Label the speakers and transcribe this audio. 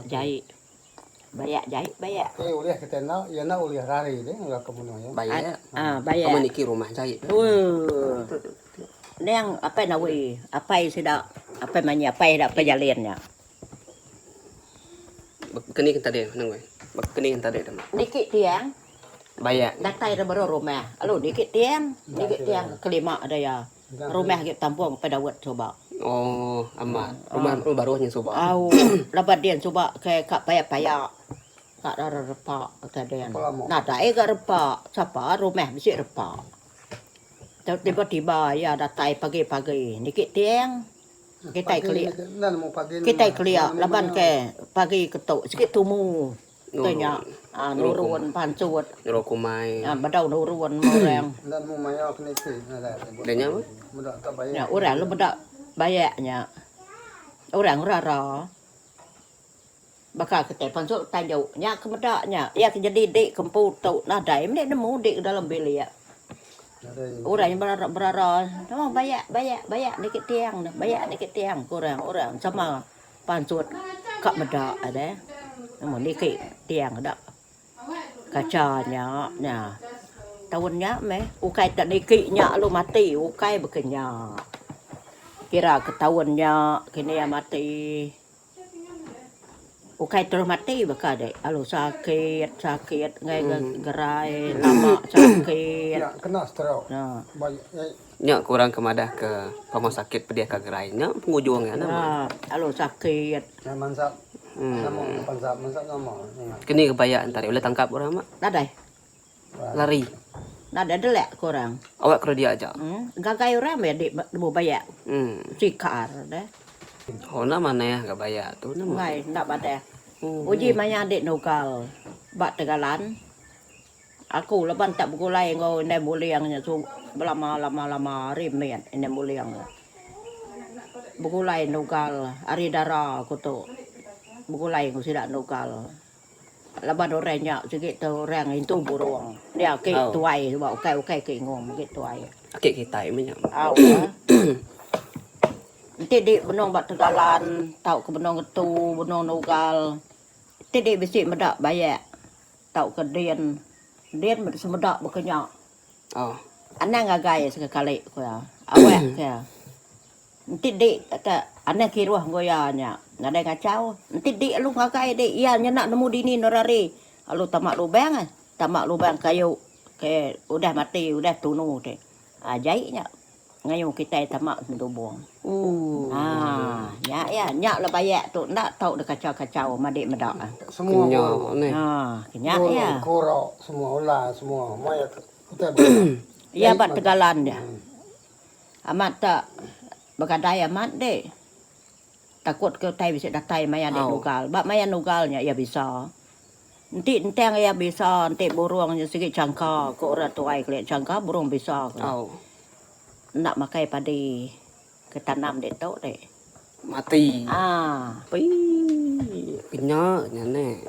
Speaker 1: Jai. Bayak jai bayak.
Speaker 2: Ti ulih kita enda, iya enda ulih rari deh orang ke munuh iya.
Speaker 3: Bayak.
Speaker 1: Ah, bayak.
Speaker 3: Amun niki rumah jai.
Speaker 1: Ooh. Neng apai nawi, apai sida, apai manyi apai sida pejalin nya.
Speaker 3: Keni ke tadi nang weh. Keni ke tadi tu.
Speaker 1: Niki tiang.
Speaker 3: Bayak.
Speaker 1: Datai da baruh rumah. Lalu niki tiang, niki tiang kelima da iya. Rumah agi betampung apai Daud suba.
Speaker 3: Oh, amat. Rumah rumah baruh nya suba.
Speaker 1: Au, laban din suba ke ka paya-paya. Ka dara repa utai din. Nadai ga repa. Sapa rumah bisi repa. Tiba-tiba iya datai pagi-pagi niki tiang. Kitai kelia. Kitai kelia laban ke pagi ke tu sigi tumu. Utai nya nurun pansut.
Speaker 3: Nurun kumai.
Speaker 1: Bedau nurun meh orang.
Speaker 2: Enda nemu maya ke niki nadai.
Speaker 3: Udah nya meh.
Speaker 2: Meda tak bayak.
Speaker 1: Nya orang lalu meda bayak nya. Orang rara. Baka kitai pansut tajuk nya ke meda nya. Iya ke jadi dik ke empu tu nadai meh nemu dik ke dalam bilik. Orang nya berara berara nama bayak bayak bayak niki tiang bayak niki tiang ku orang orang sama. Pansut ka meda deh. Nemu niki tiang da kacha nya nya. Taun nya meh ukai tak niki nya lalu mati ukai baka nya. Kira ke taun nya kini iya mati. Ukai terus mati baka deh lalu sakit sakit enggai gerai lama sakit.
Speaker 2: Nya kena stroke.
Speaker 3: Nya ku orang ke madah ke pama sakit pedih ka gerai nya pengujung iya nama.
Speaker 1: Alu sakit.
Speaker 2: Nya mansap. Nama pansap mansap nama.
Speaker 3: Keni ke paya entari ulih tangkap orang ma.
Speaker 1: Nadai.
Speaker 3: Lari.
Speaker 1: Nadai delek ke orang.
Speaker 3: Awak ke dia aja.
Speaker 1: Gagai orang meh dik nemu bayak. Sikar deh.
Speaker 3: Oh enda manah ga bayak tu nama.
Speaker 1: Enggai enda madah. Uji maya dik nugal ba Tegalan. Aku laban tak begulai enggau indai muling nya su belama lama lama ari mit indai muling nya. Begulai nugal ari dara aku tu begulai enggau sida nugal. Laban orang nya sigi tu orang intu burung. Dia agi tuai suba ukai ukai ke ingum agi tuai.
Speaker 3: Agi kitai meh nya.
Speaker 1: Au. Enti di benung ba tegalan tauka benung ngetu benung nugal ti di bisi meda bayak. Tauka din. Din semeda baka nya.
Speaker 3: Oh.
Speaker 1: Anang ngagai sekekali ku iya. Awak ke iya. Enti dik ka anang kiruh enggau iya nya. Nadai ngachau. Enti dik lalu ngagai dik iya nyena nemu dini endur ari. Lalu tama lubang ah. Tama lubang kayu ke udah mati udah tunu ti. Aa jai nya. Ngayu kitai tama sentubung.
Speaker 3: Ooh.
Speaker 1: Haa nya iya nya lah bayak tu enda tau dek kachau-kachau madi meda.
Speaker 2: Semua
Speaker 3: Kenya
Speaker 2: burung.
Speaker 3: neh.
Speaker 1: Haa nya iya.
Speaker 2: Burung kurok semua ular semua maya utai baka.
Speaker 1: Iya ba tegalan dia. Amat te begadai amat deh. Takut ke utai bisi datai maya dek nugal. Ba maya nugal nya iya bisa. Enti entang iya bisa enti burung nya sigi changka ku orang tuai kelia changka burung bisa ke. Enda makai padi ke tanam ditu deh.
Speaker 3: Mati.
Speaker 1: Aa.
Speaker 3: Pii. Kenya nya neh.